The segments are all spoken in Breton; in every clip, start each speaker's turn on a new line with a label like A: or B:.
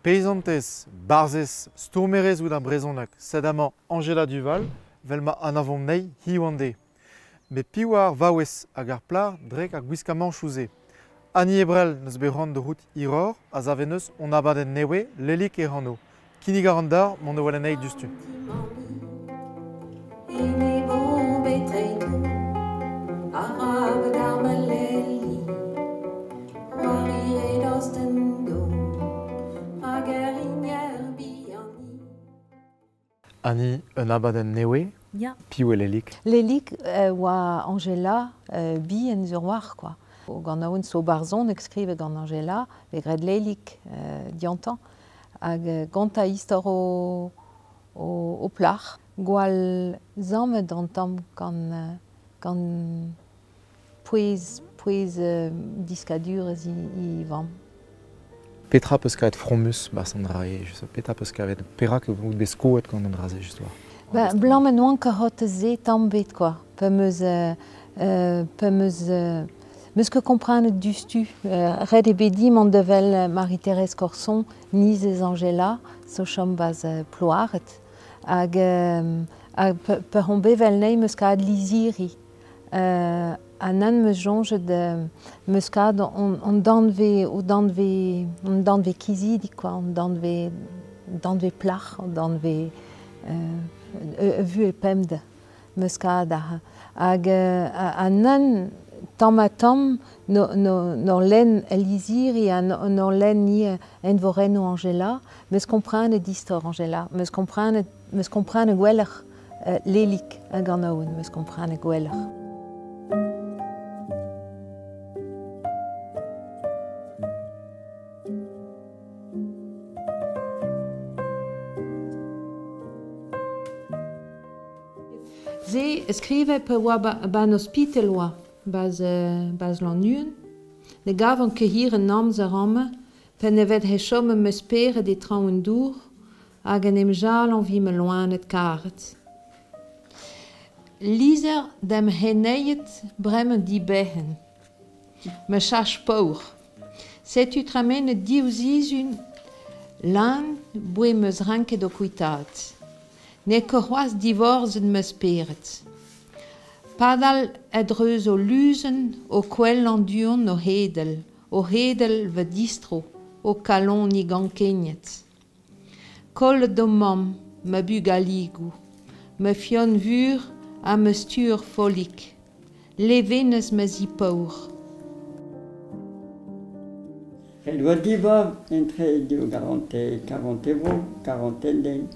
A: Peizantez, barzhez, stourmerez out ar brezhoneg, sed amañ Anjela Duval 'vel ma anavomp 'nezhi hiziv an deiz. Met piv oa ar vaouez hag ar plac'h drek ar gwiskamañchoù-se? Annie Ebrel 'neus bet c'hoant da c'hoût hiroc'h ha savet 'neus hon abadenn nevez Lellig hec'h anv. Kinnig a ran deoc'h mont da welet anezhi diouzhtu. Annie, un abadenn nevez
B: Ya.
A: Piv eo Lellig?
B: Lellig oa Angela bihan sur war quoi. Gant aon zo barzhoneg skrivet gant Angela, vez graet Lellig diontañ. Hag gontañ istor o plac'h. Gwall zammet an tamm gant pouez diskadurezh he vamm.
A: Petra 'peus kavet fromus 'barzh an dra-se? Just petra 'peus kavet? Perak out bet skoet gant an dra-se just war?
B: Ben, blam en oan ket c'hoant se tamm bet quoi. Pa 'meus pa 'meus 'meus ket komprenet diouzhtu. Ret eo bet din mont da wel Marie-Thérèse Corson, nizez Angela, zo chom 'barzh Plouared. Hag pa on bet 'vel 'nezhi 'meus kavet lizhiri. Ha nann 'meus soñjet 'meus kavet an danvez o danvez an danvez kizidik quoi, an danvez danvez plac'h, an danvez vuhez pemdez 'meus kavet aze. Hag ha nann tamm-ha-tamm n'hor lenn el lizhiri ha n'hor lenn ivez eñvorennoù Angela, 'meus komprenet istor Angela, 'meus komprenet gwelloc'h Lellig hag an Aon, 'meus komprenet gwelloc'h. Se skrive pa oa 'ba 'n ospital oa, 'barzh Lannuon. Ne gavan ket hir an amzer amañ, pa ne vez he chomet ma spered e traoñ an dour hag en em jalañ evit ma loened karet. Lizher da'm c'heneiled bremañ diberc'henn. Ma chach paour. Setu tremenet div sizhun lan 'boe 'm eus ranket ho kuitaat. N'eo ket c'hoazh divorzet ma spered. Padal a-dreuz ho lusenn o kwellañ du-hont o c'hedal, o c'hedal va distro, ho kalonig ankeniet. Kollet ho mamm, ma bugaligoù, ma fionn-vur ha ma stur follig, levenez ma zi paour.
C: El oa dibab entre div garantez, karantez bro, karantez den.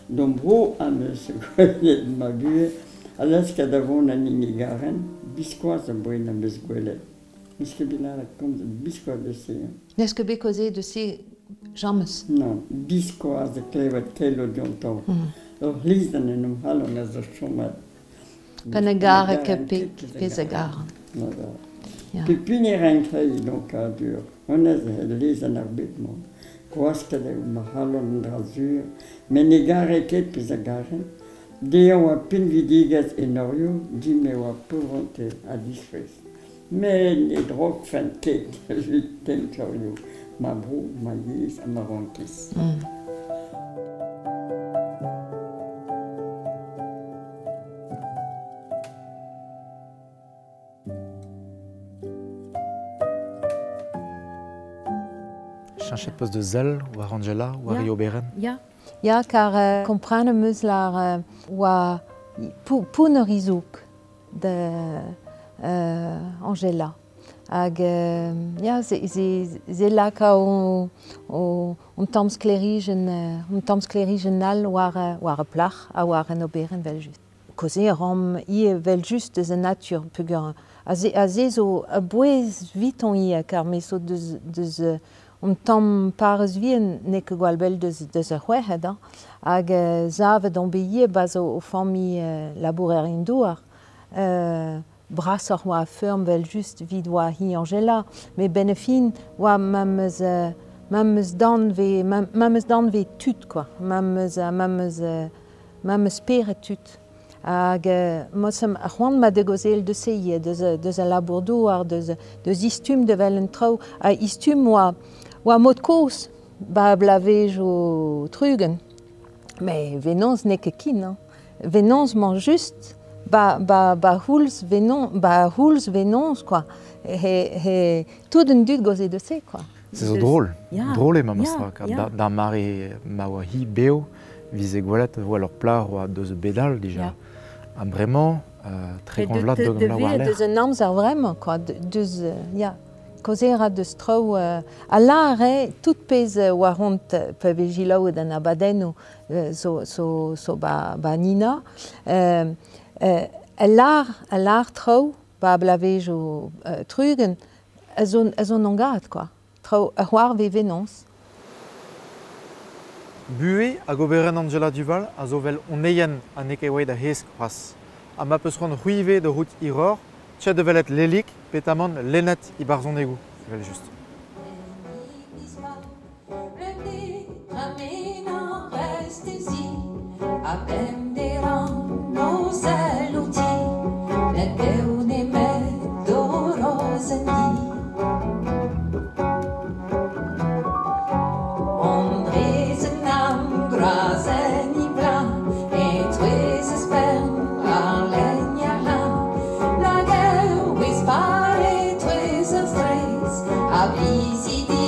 C: D'hon bro am eus gwelet ma buhez ha laosket da vont an hini garen, biskoazh am boa n'am eus gwelet. N'eus ket bet lâret komz biskoazh deus se.
B: N'eus ket bet kaozeet deus se james?
C: Non, biskoazh e klevet keloù diontañ. Ur c'hlizhenn en hon c'halon a zo chomet.
B: Pa ne gare ket pezh a garan.
C: Pep hini renk reiñ lonkadur. Honnezh eo lezenn ar bed-mañ. Gwasket eo ma c'halon an dra sur, met ne gare ket pezh a garen. Dezhañ oa pinvidigezh enorioù, din e oa paourentez ha disfez. Met ne drokfen ket evit teñzorioù ma bro, ma yezh ha ma frankiz.
A: Cheñchet 'peus da sell war Angela, war he oberenn?
B: Ya, ya kar kompren am eus lar oa pounner he zoug da Angela. Hag ya, se laka un tamm sklêrijenn, un tamm sklêrijenn all war ar plac'h ha war an oberenn evel-just. Kaozeal a ran ivez evel-just eus an natur peogwir aze zo a-bouez 'vitañ ivez kar me zo deus un tamm parrez vihan n'eo ket gwall bell deus ar C'houerc'hed hañ. Hag savet on bet ivez 'barzh o familh labourerien-douar. Brasoc'h oa ar feurm evel-just evit oa hi Angela, met 'benn ar fin oa ma 'm eus danvez ma 'm eus danvez tud kwa, ma 'm eus ma 'm eus spered tud. Hag c'hoant 'ma da gaozeal deus se ivez, deus al labour-douar, deus istumm da wel an traoù. Ha istumm oa mod-kozh. ba blavejo 30. Met venoz n'eo ket kin, hein. Venoz 'mañ just ba ba ba c'houlz venoz ba c'houlz venoz quoi. He he tout an dud 'gaoze deus se quoi.
A: Se zo drol.
B: Ya.
A: Drol eo memes tra.
B: Ya, ya.
A: D'ar mare ma oa hi bev, 'vize gwelet 'oa ur plac'h 'oa deus bedal dija.
B: Ya.
A: Ha bremañ, 30 vloaz deus an war-lerc'h.
B: Deus un amzer vremañ quoi, deus ya. Kaozerat deus traoù ha lâr eo tout pezh 'oa ront pa vez selaouet an abadennoù zo zo zo 'ba 'ba Nina. A lâr traoù 'ba bloavezhioù 30 a zo a zo 'n gad quoi. Traoù a c'hoarvez venoz.
A: Buhez hag oberenn Anjela Duval a zo 'vel oneien ha n'eo ket oaet da hesk c'hoazh. Ha ma 'peus c'hoant c'hwi ivez da c'hoût hiroc'h, Chet da welet Lelig, petamant lennet he barzhonegoù, evel-just.
B: A